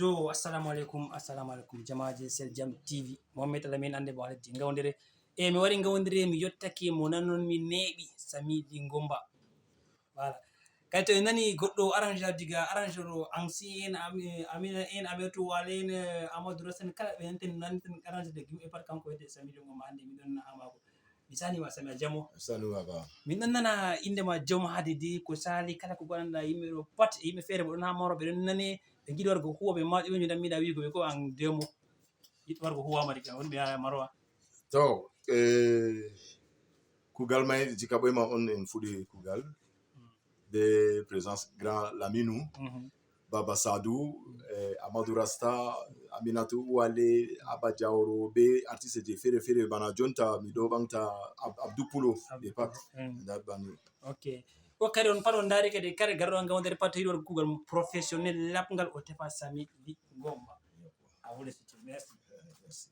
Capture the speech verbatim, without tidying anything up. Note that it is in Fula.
To, assalamu aleykum, assalamu aleykum, jamaaje Sel Jam T V. Mohammed Alamin, annde mo haalde ngawdere. E mi wari ngawdere, mi yottake mo nanon mi neeɓi, Sami Lingomba. Voilà. Kadi to en nani goɗɗo arrangeur diga arrangeur o, Ansi en, Ami-, Amina en, Abetou Wale en, eh, Amadou Rasen, kala ɓe nanten, nanten arrangeur de gimɓe pat, kanko wiyete Sami Lingomba, hannde mi ɗon haa maako. Mi sani ma Sami, a jamo? Sani ma ba. Min ɗon nana innde ma jom haade de ko sali kala ko gonanɗa yimɓe ɗo pat e yimɓe feere mo ɗon haa maro ɓe ɗon nane ɓe ngiɗi wargo huwa ɓe ma ɗume mi dammiɗa wiigo ɓe ko an demo yiɗi wargo huwa mari kan woni ɓe yaya marowa. To, eh, kugal may jika ɓoy ma on en fuɗi kugal de présence grand Laminu, Mhm. Baba Sadou, eh, Amadou Rasta, Aminatu Wale, Abba Diawro, be artiste je fere fere bana jonta mi ɗo ɓanta Ab-, Abdou Pulo Abdou e pat. Pulo, mm. Nda bani. Ok. Ko kadi on pat on ndaari kadi kare garɗo on ngam nder pat to yiɗi waɗa kuugal mum professionnel laɓngal o tefa Sami Lingomba. A wule siti. Merci. Merci.